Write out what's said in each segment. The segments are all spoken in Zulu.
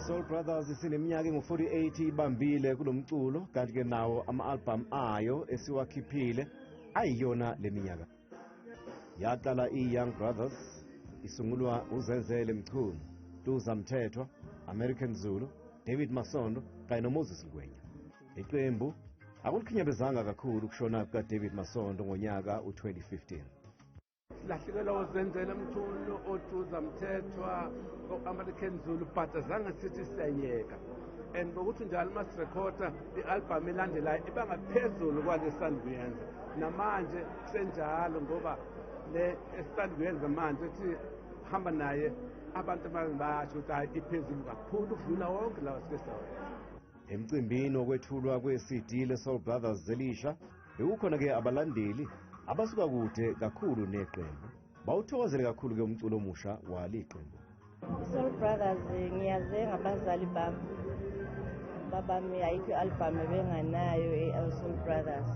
I-Soul Brothers isineminyaka engu-48 ibambile kulomculo, kanti ke nawo ama-album ayo esiwakhiphile ayiyona leminyaka. Yaqala i-Young Brothers isungulwa uZenzele Mchunu, Ntuza Mthethwa, American Zulu, David Masondo kanye noMoses Ngwenya. Iqembu akulikhinyabezanga kakhulu ukushona kukaDavid Masondo ngonyaka u-2015. Silahlekelwa uZenzele Mchunu, oTuza Mthethwa, o-American Zulu, but azange sithi siyayeka. And ngokuthi njalo uma sirekhoda i-albhamu elandelayo iba ngaphezulu kwale esisanda kuyenza. Namanje kusenjalo, ngoba le esisanda kuyenza manje ethi hamba naye, abantu abaningi bayasho ukuthi hhayi, iphezulu kakhulu ukudlula wonke lawa sike sawenza. Emcimbini wokwethulwa kwe-CD le-Soul Brothers elisha bekukhona-ke abalandeli abasuka kude kakhulu neqembu. Bawuthokozele kakhulu-ke umculo omusha waliqembu. I-Soul Brothers ngiyaze ngabazali bami. Babami ayikho i-album ebenganayo e-Soul Brothers,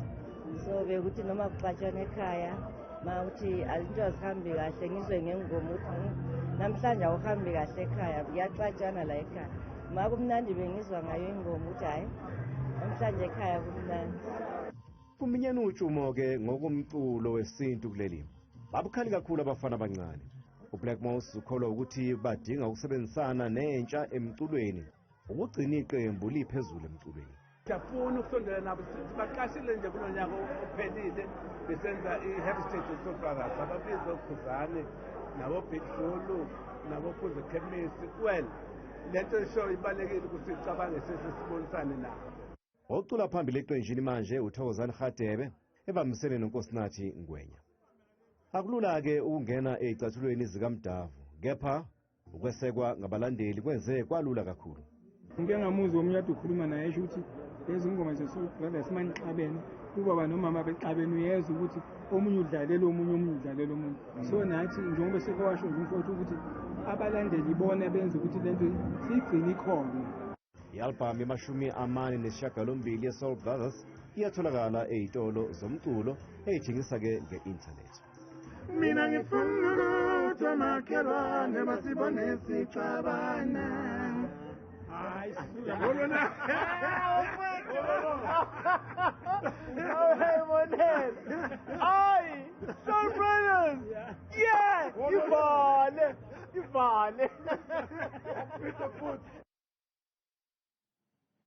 so bekuthi noma kuxatshana ekhaya, ma uthi into azihambi kahle, ngizwe ngengoma ukuthi namhlanje awuhambi kahle ekhaya, kuyaxatshana la ekhaya. Ma kumnandi bengizwa ngayo ingoma ukuthi hhayi, namhlanje ekhaya kumnandi. Kuminyene utshumo-ke ngokomculo wesintu kuleli. Babukhali kakhulu abafana abancane. UBlack Moses ukholwa ukuthi badinga ukusebenzisana nentsha emculweni ukugcina iqembu liphezulu emculweni. Siyafuna ukusondela nabo. Sibaqashile nje kulo nyaka ophelile besenza i-heritage Soul Brothers, ababiza oKhuzane nabo-Big Zulu nabo-Phuze Khemisi. Well, le nto isho ibalulekile ukuthi sicabange sese sibonisane nabo. Ocula phambili eqenjini manje uThokozani Hadebe ebambisene noNkosinathi Ngwenya. Akulula-ke ukungena ey'cathulweni zikaMdavu, kepha ukwesekwa ngabalandeli kwenze kwalula kakhulu. Ngike ngamuzwa omunye ade ukhuluma naye esho ukuthi lezi ngoma ze-Soul Brothers manixabene, ubaba nomama bexabene, uyezwa ukuthi omunye udlalela omunye, omunye udlalela omunye. So nathi njengoba sekewasho nje umfowethu ukuthi abalandeli ibona benza ukuthi lento siyigcine ikhona. I-albhamu yama-48 ye-Soul Brothers iyatholakala ey'tolo zomculo ey'thengisa-ke nge-inthanethi. Mina ngifuna ukuthi omakhelwane basibone sixabana. Yabona. Oh, hey, Monel. Ay, Soul Brothers. Yeah, ivale, ivale. Futhi.